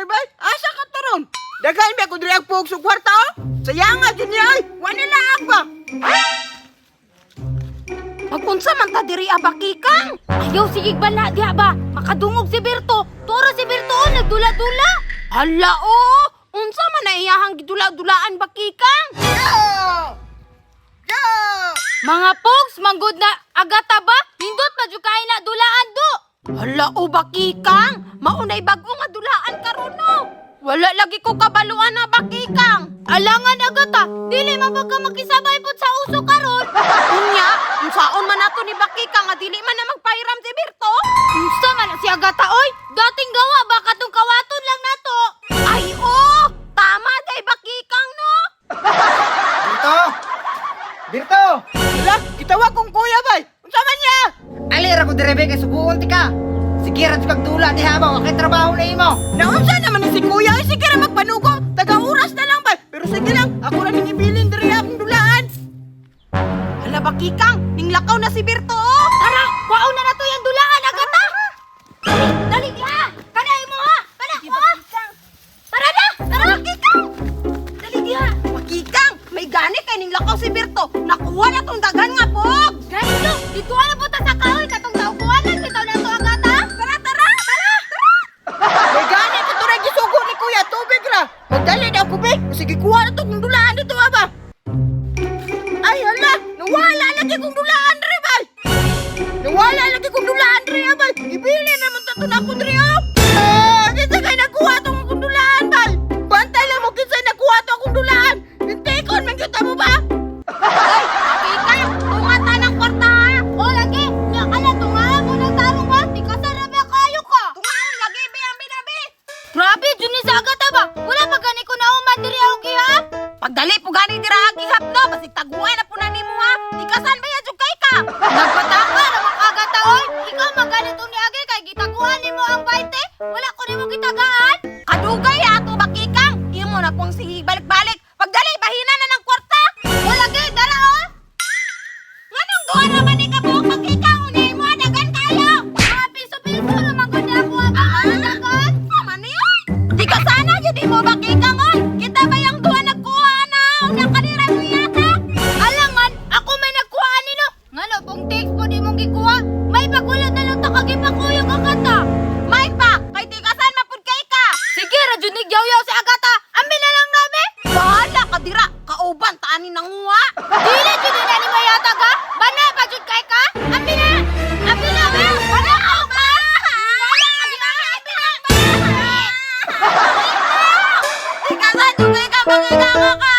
Oy bay, asa ka taron? Daghan ba ko diri ang puog sa kwarta oh? Sayanga jud niya ay, wa nila ba? Magunsa man ta diri abakikang. Ayaw sige bala diha ba? Makadungog si Berto. Toro si Berto oh, nagdula-dula. Hala oh! Unsa man na iyahang gidula-dulaan bakikang? Go! Go! Mga pogs, manggod na agata ba? Hindot pa jud kay na dulaan do. Hala o bakikang! Maunay bag-o nga dulaan karon no. Wala lagi ko kabaluan na bakikang. Alangan agata, dili man ba ka makisabay pud sa uso karon? Unya, unsaon man nato ni bakikang nga dili man na magpahiram si Berto? Unsa man na si Agata oy? Dating gawa ba katong kawaton lang nato? Ay oh! Tama day bakikang no. Birto! Birto! Hala, gitawag kong kuya bay. Unsa man niya? Ali ra ko dire kay subuon ti ka. Sige ra jud kag dula diha ba, wa kay trabaho na imo. Naunsa naman ni si kuya? Ay, sige ra magpanugo. Taga oras na lang bay. Pero sige lang, ako ra ning ibilin diri akong dulaan. Hala bakikang, ninglakaw na si Berto oh. Tara, kuwaon na nato yang dulaan Agata. Dali, dali diha. Kana imo ha. Kana kuha. Tara na, tara Bakikang! Dali diha. Bakikang, may gani kay ninglakaw si Berto. Nakuha na tong daghan nga pog. Ganito, dito na po ta sa kahoy katong daukuan bitaw na to Agata. Tara, tara! Tara! May gani ko to ra gisugo ni kuya, tubig ra. Magdali na ako be. Sige kuha na to kong dulaan dito ba. Ay hala, nawala lagi kong dulaan diri bay. Nawala lagi kong dulaan diri bay. Ibili naman ta to na ako diri oh. Ah, kinsa kay nakuha tong akong dulaan bay? Bantay lang mo kinsa nakuha to akong dulaan. Hintikon man gyud ta mo ba? Ay, bakikang, tunga ta ng kwarta ha. O lagi, nya kana tunga mo nang tarong ba? Di ka sarabi kayo ka. Tungaon lagi be ang binabi. Grabe jud ni sa Agata ba? Wala pa gani ko nauman diri ako gihap. Pagdali po gani dira ang gihap no, basig taguan na po na nimo ha. Tikasan ba yan jud kay ka? Nagpataka ra man Agata oy. Ikaw maganito ni Agi kay gitaguan nimo ang 20. Wala ko nimo gitagaan. Kadugay ato bakikang. Imo na pong sige balik-balik. Pagdali bahina na ng kwarta. O lagi, dara oh. Nganong duha ra man ni ka buok bakikang unya imo dagan kayo. Mga piso-piso ra man gud ako ang dagan. Tama ni oy. Di ka sana jud imo bakikang oy. Kita ba yang duha nagkuha na? Unya kanira mo yata. Alangan, ako may nagkuha nino. Ngano pong text po di mong gikuha? May pagulat na lang ta kagipakuyog ang kata. May pa kay di ka san mapud kay ka. Sige, radyo ni Yaw si Agata. Amin na lang namin. Bahala ka dira, kauban taani nanguha. Dili jud na ni mayatag ha. Bana pa jud kay ka. Amin na. Amin na ba? Wala ka ba? Wala ka di ba? Di ka san jud kay ka bakikang.